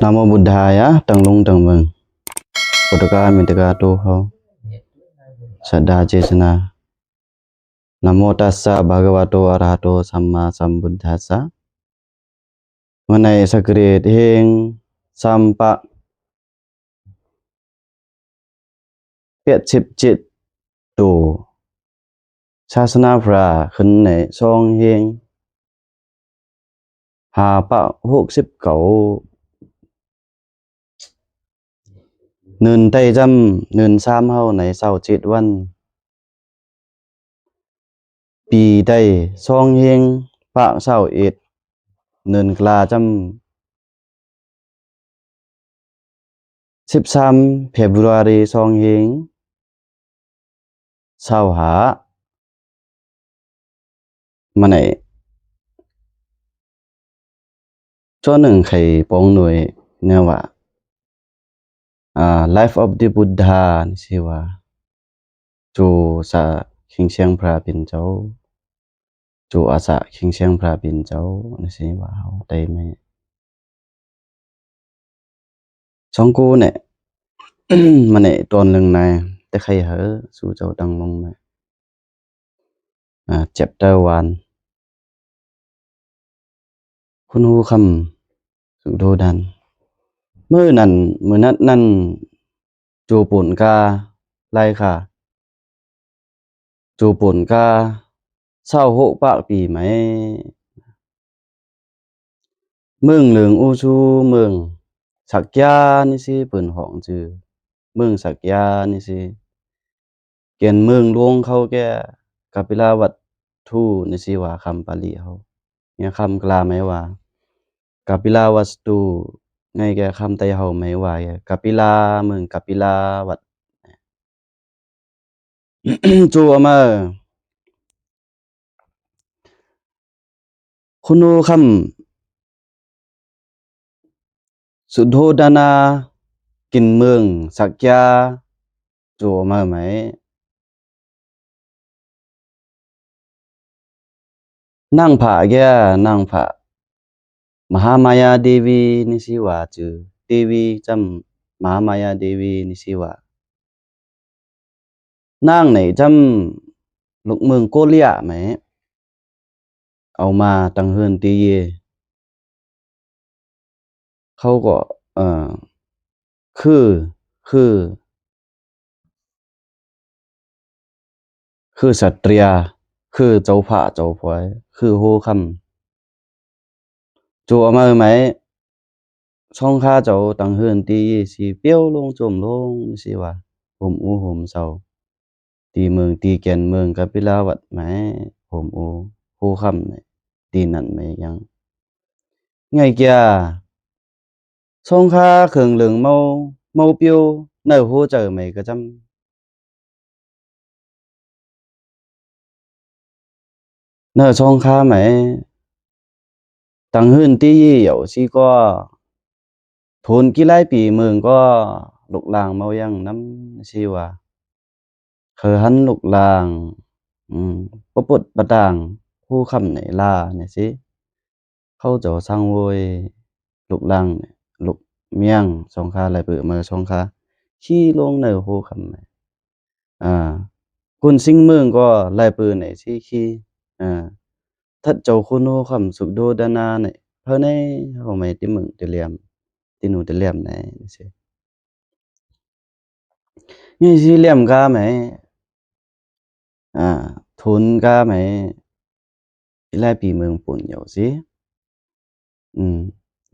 ນະໂມບຸດທາຍະ ທັງລຸງທັງເມືອງ ໂອຕະກາມິດຕະກາໂຕເຮົາ ສັດດາເຈດສະໜາ. ນະໂມຕັດສະ ພະຄະວະໂຕ ອະລະຫະໂຕ ສຳມາສຳພຸດທັດສະ. ເມື່ອໃນສັກກະເລດເຮງສາມປະ ແປດສິບເຈັດໂຕ ສາສະໜາພະຂຶ້ນໃນສອງເຮງຫ້າປະຫົກສິບເກົ້າ ເນີນໄຕ້ຈຳເນີນສາມເຮົາໃນຊາວເຈັດວັນ ປີໄດ້ສອງເຮງປະຊາວເອັດ ເນີນກະລາຈຳສິບສາມເຟບຣຸອາຣີສອງເຮງຊາວຫ້າ ມາໃນ ສ່ວນໜຶ່ງໄຂປອງໜ່ວຍແນວວ່າ ອ່າ Life of the Buddha ນີ້ຊິວ່າ ໂຈສາຄິງຊຽງພະເປັນເຈົ້າ ໂຈອາສາຄິງຊຽງພະເປັນເຈົ້າ ນີ້ຊິວ່າເຮົາໄດ້ແມ່ ສອງກູແນະ ມາແນະຕອນເລື່ອງນາຍ ແຕ່ໄຄເຮີສູ່ເຈົ້າຕັ້ງລົງມາ ອ່າ chapter one ຄຸນຮູ້ຄຳ ສຸໂດດັນ ມື້ນັ້ນ ມື້ນັດນັ້ນ ໂຈປົນກາ ໄລ່ຂ້າ ໂຈປົນກາ ຊາວຫົກປາກປີໃໝ່ ເມືອງເລິງອູຊູ ເມືອງສັກຍາ ນີ້ຊິ ເພິ່ນຮ້ອງຊື່ ເມືອງສັກຍາ ນີ້ຊິ ແກ່ນເມືອງຫຼວງເຂົາແກ່ ກາປິລາວັດຖຸ ນີ້ຊິວ່າຄຳປາລີເຮົາ ເຮືອຄຳກະລາໄໝວ່າ ກາປິລາວັດຖຸ ໄງແກ່ຄຳໄຕເຮົາໄໝວ່າ ກາປິລາ ເມືອງກາປິລາວັດ ຈູອາມາ ຄຸໂນຄຳ ສຸໂທດານາ ກິນເມືອງສັກຍາ ຈູອາມາໄໝ ນາງພະແກ່ ນາງພະ ມະຫາມາຍາເດວີ ນີ້ຊິວ່າ ຈື່ ເດວີຈຳ ມະຫາມາຍາເດວີ ນີ້ຊິວ່າ ນາງໃນຈຳ ລູກເມືອງໂກລຽໄໝ ເອົາມາຕັ້ງເຮືອນຕີເຢ ເຂົາກໍ ເອີ ຄື ຄື ຄືສັດຕະຍາ ຄືເຈົ້າພະເຈົ້າພອຍ ຄືໂຮຄຳ ໂຈອາມາໄໝ ຊ່ອງຂ້າເຈົ້າຕັ້ງເຮືອນຕີເຢ ຊິປ່ຽວລົງ ໂຈມລົງ ຊິວ່າ ໂຮມອູໂຮມເຊົາ ຕີເມືອງ ຕີແກ່ນເມືອງ ກາປິລາວັດໄໝ ໂຮມອູ ໂຮຄຳ ຕີນັ້ນໄໝຍັງ ໄງກຽ ຊ່ອງຂ້າເຄື່ອງເລິງເມົາ ເມົາປິວ ໃນໂຮໃຈໄໝກະຈຳ ເນີ່ຊ່ອງຂ້າໄໝ ຕັ້ງເຮືອນຕີເຢ ເອົາຊິກໍ ໂທນກີຫຼາຍປີເມືອງກໍ ລຸກລາງເມົາຍັງນຳ ຊິວ່າ ເຄີຍຫັນລຸກລາງ ອືມ ປະປົດປະຕ່າງ ໂຮຄຳໃນລາ ນີ້ຊິ ເຂົາເຈົ້າສັງໂວຍ ລຸກລາງ ລຸກມຽງ ຊ່ອງຂ້າໄລ່ເປີເມີ ຊ່ອງຂ້າ ຂີ່ລົງໃນໂຮຄຳ ອາ ກຸນສິງເມືອງກໍໄລ່ເປີໃນຊີຄີ ອາ ທັດເຈົ້າຄຸນໂຮຄຳ ສຸກໂດດານາໃນ ພາຍໃນເຮົາໄໝຕິເມືອງຕິລຽມ ຕິໜູຕິລຽມໃນ ນີ້ຊິ ນີ້ຊິລຽມກາໄໝ ອາ ທຸນກາໄໝ ອີຫຼາຍປີເມືອງປຸນເຍົາຊິ ອືມ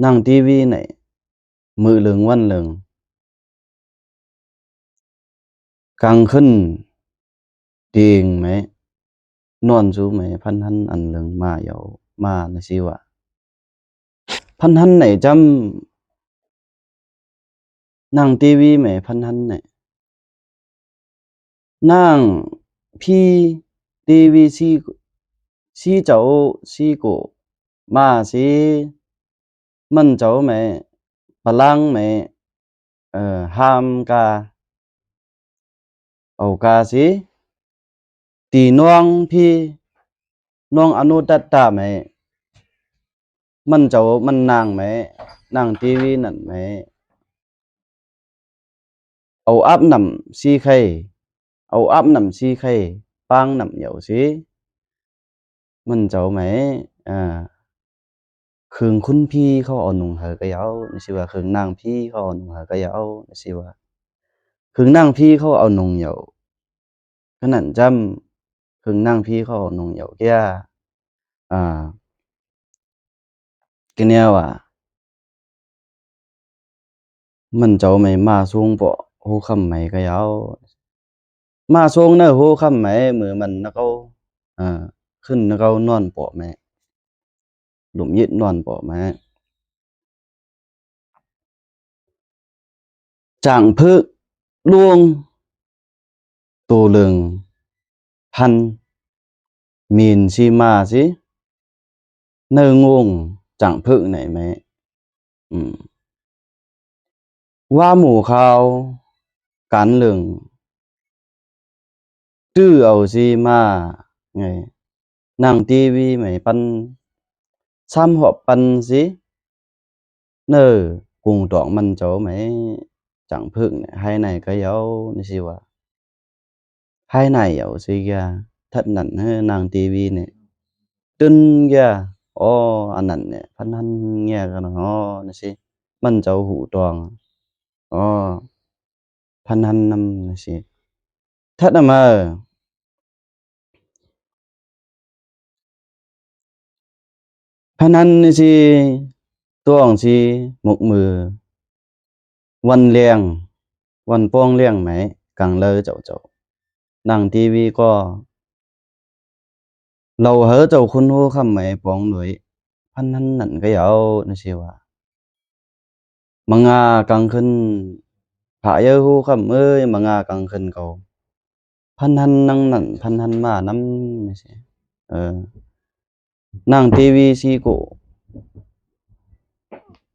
ນັ່ງທີວີໃນ ມື້ເລິງວັນເລິງ ກາງຄືນ ຕີງໄໝ ນອນຊູໄໝ ພັນຫັນອັນເລິງມາເຍົາມານະຊິວະ ພັນຫັນໃນຈຳ ນັ່ງທີວີໄໝ ພັນຫັນໃນ ນາງພີ ທີວີ ຊີ ຊີເຈົ້າ ຊີໂກ ມາຊີ ມັນເຈົ້າໄໝ ປະລັງໄໝ ເອີ ຫ້າມກາ ເອົາກາຊິ ຕີນ້ອງພີ ນ້ອງອະນຸຕັດຕາໄໝ ມັນເຈົ້າມັນນາງໄໝ ນາງເຕວີນັ້ນແມ ເອົາອາບນ້ຳສີໄຂ່ ເອົາອາບນ້ຳສີໄຂ່ ປາງນ້ຳເຍົາຊິ ມັນເຈົ້າໄໝ ອາ ເຄື່ອງຄຸນຜີເຂົາເອົານຸ່ງໃຫ້ກະເຍົາ ນີ້ຊິວ່າ ເຄື່ອງນາງຜີເຂົາເອົານຸ່ງໃຫ້ກະເຍົາ ນີ້ຊິວ່າ ເຄື່ອງນາງຜີເຂົາເອົານຸ່ງເຍົາ ກະນັ້ນຈ້ຳ ເຄື່ອງນາງຜີເຂົາເອົານຸ່ງເຍົາກະ ອາ ກະແນວວ່າ ມັນເຈົ້າໄໝ ມາສົ່ງເປາະໂຮຄຳໄໝກະເຍົາ ມາສົ່ງເນີໂຮຄຳໄໝ ມື້ມັນນະເກົາ ອາ ຂຶ້ນນະເກົານອນເປາະໄໝ ລົມເຢັນນອນເປາະໄໝ ຈາງເພີກຫຼວງ ໂຕເລິງພັນ ມີນຊີມາຊິ ເນີງົງຈາງເພີກໄນແມ ອືມ ວ່າໝູ່ຂ່າວການເລິງ ຕື້ເອົາຊີມາ ໄງ ນາງຕີວີໄໝປັນ ສາມຮອບປັນຊິ ເນີກຸງຕອງມັນເຈົ້າໄໝ ຈາງເພີກໄນ ໄຮໄນກະເຍົາ ນີ້ຊິວ່າ ໄຮໄນເຍົາຊິກະ ທັດນັ້ນ ເຮີ ນາງຕີວີນີ້ ຕຶນກະ ອໍ ອັນນັ້ນແຫຼະ ພັນຫັ້ນແງກະນະ ອໍ ນີ້ຊິ ມັນເຈົ້າຫູຕອງ ອໍ ພັນຫັ້ນນຳ ນີ້ຊິ ທັດນຳ ເອີ ພະນັນນີ້ຊິ ຕົວອງຊິ ໝົກມື ວັນແລງ ວັນປອງແລງໄໝ ກາງເລີເຈົ້າ ເຈົ້າ ນາງຕີວີກໍ ເລົ່າໃຫ້ເຈົ້າຄຸນໂຮຄຳໄໝປອງໂດຍ ພະນັນນັ້ນກະເຍົາ ນີ້ຊິວ່າ ມາງາກາງຄືນ ພະເອີຍໂຮຄຳເອີຍ ມາງາກາງຄືນເຂົາ ພັນຫັ້ນນາງນັ້ນ ພັນຫັ້ນມານຳ ນີ້ຊິ ເອີ ນາງເຕວີຊີໂກ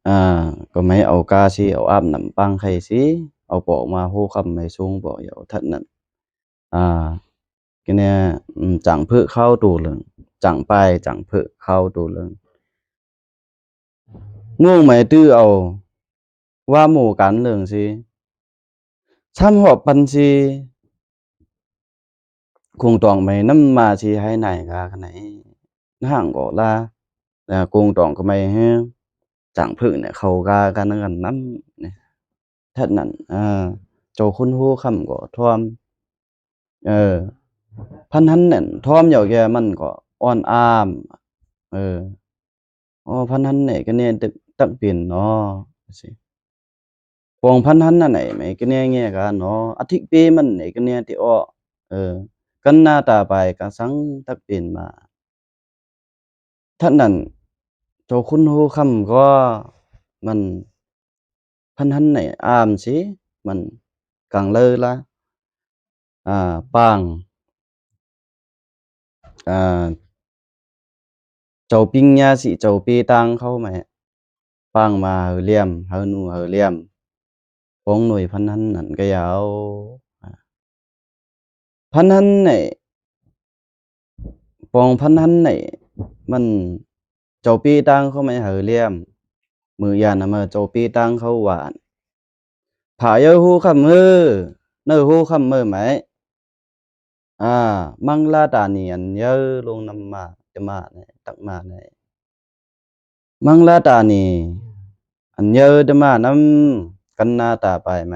ອາ ກໍໄໝເອົາກາຊິ ເອົາອາບນ້ຳປາງໄຂ່ຊິ ເອົາປອກມາໂຮຄຳໄໝສູງປອກເຍົາ ທັດນັ້ນ ອາ ກະແນ ອືມ ຈາງເພີກຂາວໂຕເລິງ ຈາງປາຍ ຈາງເພີກຂາວໂຕເລິງ ງູໄໝຕື້ເອົາ ວ່າໝູ່ການເລິງຊິ ສາມຮອບປັນຊິ ຄົງຕອງໄໝນຳມາຊິ ໄຮໄນກາກະໄນ ນາງກໍລາ ອາ ຄົງຕອງກະໄໝ ເຮີ ຈາງເພີກເນຍ ເຂົາກາກັນນຳ ທັດນັ້ນ ເຈົ້າຄຸນໂຮຄຳກໍທອມ ເອີ ພັນຫັ້ນແໜ້ນ ທອມເຍົາແກ່ມັນກໍອ່ອນອາມ ເອີ ອໍ ພັນຫັ້ນແໜ້ກະແນຕັກ ຕັກເປັນເນາະ ປອງພັນຫັ້ນນະໄນ ໄໝກະແນແງກາເນາະ ອາທິກເປມັນແໜ້ກະແນຕິເອາະ ເອີ ກັນນາຕາປາຍກະສັງຕັກເປັນມາ ທັດນັ້ນ ເຈົ້າຄຸນໂຮຄຳກໍມັນ ພັນຫັ້ນໃນອາມຊິ ມັນກາງເລີລະ ອາ ປາງ ອາ ເຈົ້າປິງຍາຊິ ເຈົ້າເປຕາງເຂົາແມ ປາງມາເຮີລຽມ ເຮີໜູເຮີລຽມ ປອງໜ່ວຍພັນຫັ້ນນັ້ນກະເຍົາ ອາ ພັນຫັ້ນໃນ ປອງພັນຫັ້ນໃນ ມັນ ເຈົ້າເປຕາງເຂົາໄມເຮີລຽມ ມື້ຍານນະມາເຈົ້າເປຕາງເຂົາຫວານ ພາເຢີໂຮຄຳເຮີ ເນີໂຮຄຳເມີໄມ ອາ ມັງລາຕານີອັນເຢີລົງນຳມາ ຈະມາໃນ ຕັກມາໃນ ມັງລາຕານີອັນເຢີຈະມານຳ ກັນນາຕາປາຍໄມ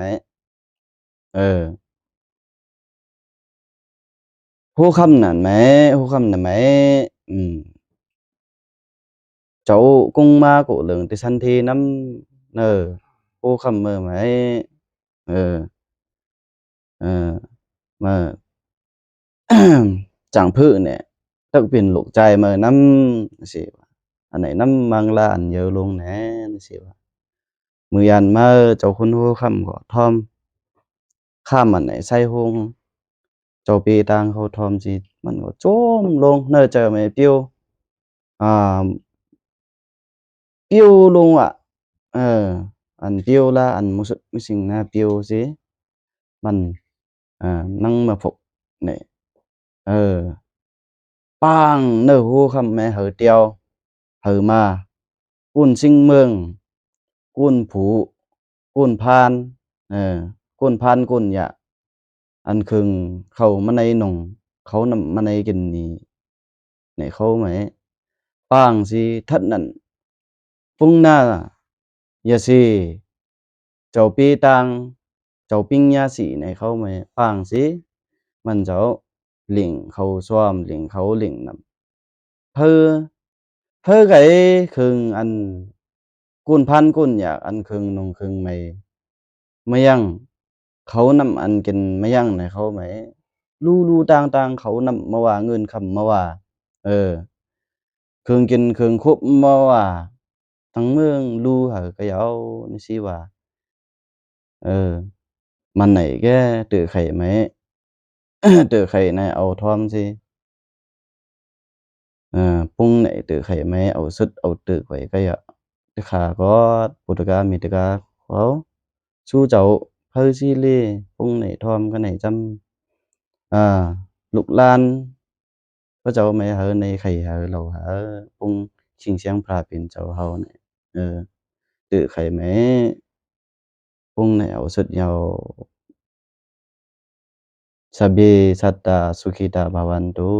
ເອີ ໂຮຄຳນັ້ນໄມ ໂຮຄຳນັ້ນໄມ ອືມ ເຈົ້າກົງມາໂກເລິງຕິສັນທີນຳ ເນີ ໂຮຄຳເມີໄມ ເອີ ເອີ ມາ ຈັ່ງພື້ແນະ ຕັກເປັນລູກຈາຍເມີນຳ ຊິວ່າ ອັນໃດນຳມັງລາອັນເຢີລົງແນະ ຊິວ່າ ມື້ຍານມາເຈົ້າຄຸນໂຮຄຳກໍທອມ ຂ້າມອັນໃດໃສ່ໂຮງ ເຈົ້າເປຕາງເຂົາທອມຊິ ມັນກໍໂຈມລົງ ເນີເຈີແມ່ປິວ ອ່າ ປິວລົງວ່າ ເອີ ອັນປິວລະ ອັນມຸສະ ມຸສິງນາປິວຊິ ມັນ ເອີ ນັງມາພົກນີ້ ເອີ ປາງ ເນີໂຮຄຳແມ່ເຮີຕຽວ ເຮີມາ ປຸ້ນຊິງເມືອງ ກຸນຜູ ກຸນຜານ ເອີ ກຸນຜານກຸນຢາ ອັນເຄີງເຂົ້າມາໃນໜອງ ເຂົ້ານຳມາໃນກິນນີ້ ໃນເຂົາໃໝ່ ປາງສີທັດນັ້ນ ປຸງນາ ຍາສີ ເຈົ້າປີຕາງ ເຈົ້າປິງຍາສີ ໃນເຂົາໃໝ່ ປາງສີ ມັນເຈົ້າ ລິງເຂົ້າຊວມ ລິງເຂົ້າລິງນຳ ເພີ ເພີໄກເຄິ່ງອັນ ກຸນພັນກຸນຢາກ ອັນເຄິ່ງນຸ່ງເຄິ່ງໃໝ່ ມາຍັງເຂົານຳ ອັນກິນມາຍັງໃນເຂົາໃໝ່ ລູລູຕ່າງໆ ເຂົານຳມາວ່າ ເງິນຄຳມາວ່າ ເອີ ເຄື່ອງກິນເຄື່ອງຄົບມາວ່າ ທັງເມືອງລູເຮົາກະເຍົາ ນີ້ຊິວ່າ ເອີ ມັນໄນແກ ຕື້ໄຂ່ໄໝ້ ຕື້ໄຂ່ໄນເອົາທອມຊິ ເອີ ປຸງໄນຕື້ໄຂ່ໄໝ້ ເອົາສຸດເອົາຕຶກໄວ້ກະເຍາະ ຕະຂາກອດ ປຸດຕະກາ ມີຕະກາ ເຂົາ ຊູເຈົ້າ ເພີຊີລີ ປຸງໄນທອມກະໄນຈຳ ອາ ລູກຫຼານ ພະເຈົ້າໄໝເຮົາໃນໄຂ່ເຮົາເຫຼົ່າເຮົາ ປຸງຊິງສຽງພະເປັນເຈົ້າເຮົາໃນ ເອີ ຕື້ໄຂ່ໄໝ້ ປຸງໃນເອົາສຸດເຍົາ ສະເບ ສັດຕາ ສຸຂີຕາ ພະວັນຕຸ.